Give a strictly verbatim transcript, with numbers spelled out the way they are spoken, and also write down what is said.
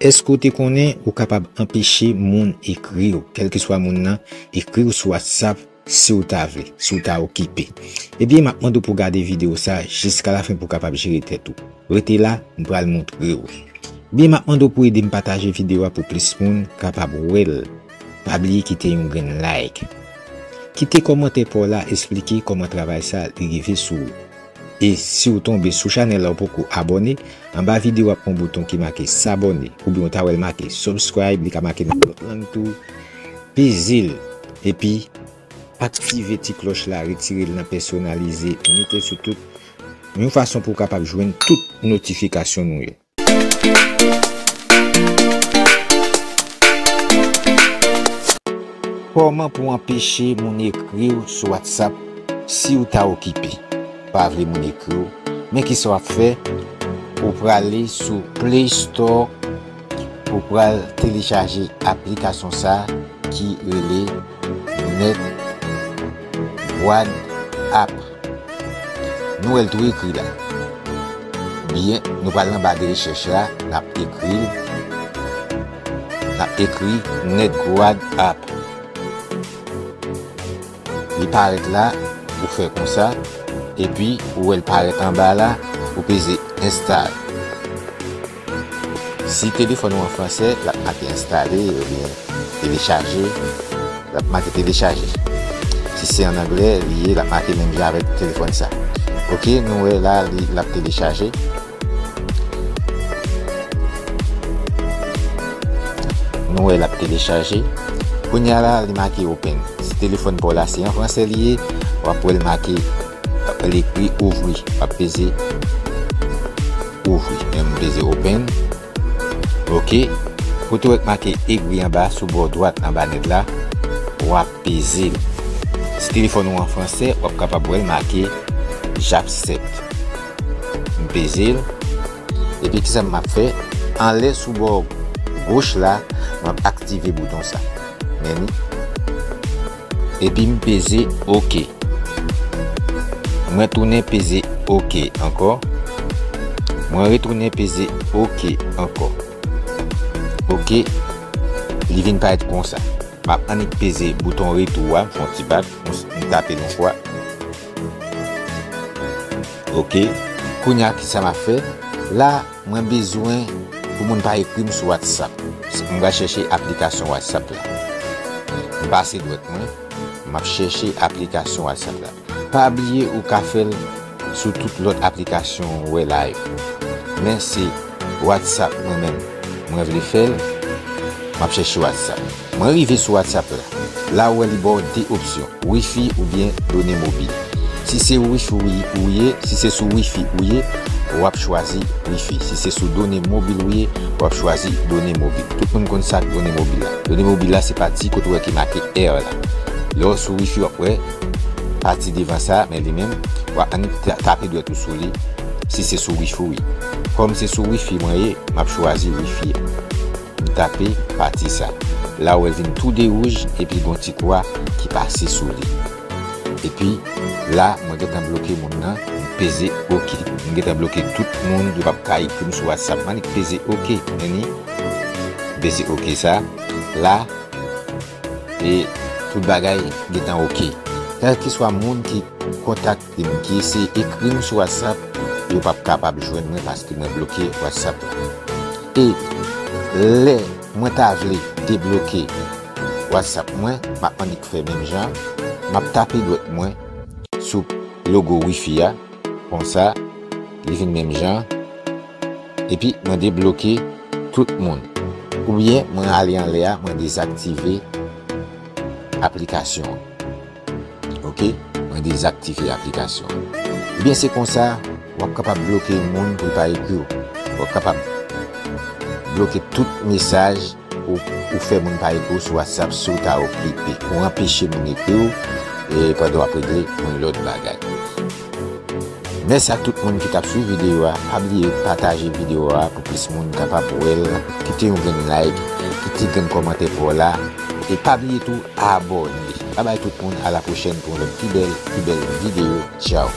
Èske w te konnen ou kapab anpeche moun ekri w, kèlkeswa moun nan, ekri w sou WhatsApp si w ta vle, si w ta okipe? Ebyen, m ap mande w pou w gade videyo sa a jiska lafen pou w kapab jere tèt ou. Rete la, m pral montre w. Ebyen, m ap mande w pou w ede m pataje videyo a pou plis moun kapab wè l. Pa bliye kite yon grenn like. Kite kòmantè pa w la, eksplike kòman travay sa a li rive sou ou. E si w tonbe sou chanèl la, ou poko abòne, anba videyo a ap gen yon bouton ki make s'abonner, oubyen w ta wè l make subscribe, li ka make nan lòt lang tou. Peze l, epi aktive ti klòch la, retire l nan pèsonalize, mete l sou tout, yon fason pou w kapab jwenn tout notifikasyon nou yo. Kòman pou w anpeche moun ekri w sou WhatsApp si w ta okipe? Pa vle moun ekri w. Men kisa w ap fè? Ou prale sou Play Store, ou pral telechaje aplikasyon sa a ki rele Netguard App. Nou wè l tou ekri la. Byen, nou pral anba de rechèch la, n ap ekri l. N ap ekri Netguard App. Li parèt la, ou fè konsa, epi ou wè l parèt anba la, ou peze install. Si telefòn ou an fransè, l ap make enstale oubyen telechaje, l ap make telechaje. Si se an anglè li ye, l ap make menm jan avèk telefòn sa. Oke, nou wè la, li, l ap telechaje. Nou wè l ap telechaje. Kounye a la, li make open. Si telefòn pa w la, se an fransè li ye, w ap wè l make, l ekri ouvri. W ap peze ouvri. Men m peze open. Oke. Kote w wè k make egri anba, sou bò dwat anba nèt la, w ap peze l. Si telefòn ou an fransè, w ap kapab wè l make j'accepte. M peze l. Epi kisa m ap fè? Anlè sou bò goch la, m ap aktive bouton sa. Men li. Epi m peze oke. Mwen tounen peze oke ankò. Mwen retounen peze oke ankò. Oke. Li vin parèt konsa. M ap annik peze bouton retou a, m fè yon ti bak, m, m tape l yon fwa. Oke. Kounye a, kisa m ap fè? La, mwen bezwen pou moun pa ekri m sou WhatsApp. M va chèche aplikasyon WhatsApp la. M pase dwèt mwen, m ap chèche aplikasyon WhatsApp la. Pa bliye ou ka fè l sou tout lòt aplikasyon ou wè la yo. Men se WhatsApp mwen menm, mwen vle fè l, m ap chèche WhatsApp. Mwen rive sou WhatsApp la. La ou wè li ba w de opsyon, Wi-Fi oubyen done mobil. Si se Wi-Fi ou ye, si se sou Wi-Fi ou ye, w ap chwazi Wi-Fi. Si se sou done mobil ou ye, w ap chwazi done mobil. Tout moun konn sa k done mobil la. Done mobil la se pati kote w wè ki make R la. Lè w sou Wi-Fi w ap wè pati devan sa, men li menm, w ap annik ta-, tape dwèt ou sou li, si se sou Wi-Fi ou ye. Kòm se sou Wi-Fi mwen ye, m ap chwazi Wi-Fi a. M tape pati sa. La ou wè l vin tou de wouj, epi gon ti kwa ki pase sou li. Epi la, mwen gentan bloke moun nan, m peze oke. M gentan bloke tout moun, yo p ap ka ekri m sou WhatsApp. M annik peze oke, men ni. M peze oke sa. La, e tout bagay gentan oke. Kèlkeswa moun ki kontakte m, ki eseye ekri m sou WhatsApp, yo p ap kapab jwenn mwen paske mwen bloke WhatsApp la. E lè mwen ta vle debloke WhatsApp mwen, m ap annik fè menm jan, m ap tape dwèt mwen sou logo Wi-Fi a, konsa, li vin menm jan, epi mwen debloke tout moun. Oubyen mwen ale anlè a, mwen dezaktive aplikasyon an. Oke? Mwen dezaktive aplikasyon an. Ebyen, se konsa, w ap kapab bloke moun pou l pa ekri w. W ap kapab bloke tout mesaj ou, ou fè moun pa ekri w sou WhatsApp si w ta okipe. Ou anpeche moun ekri w, e pandan w ap regle yon lòt bagay. Mèsi ak tout moun ki t ap swiv videyo a. Pa bliye pataje videyo a pou plis moun kapab wè l. Kite yon grenn like, kite grenn kòmantè pa w la. E pa bliye tou abòne. Babay tout moun, a la pwochèn pou yon lòt pi bèl, pi bèl videyo. Tchaw.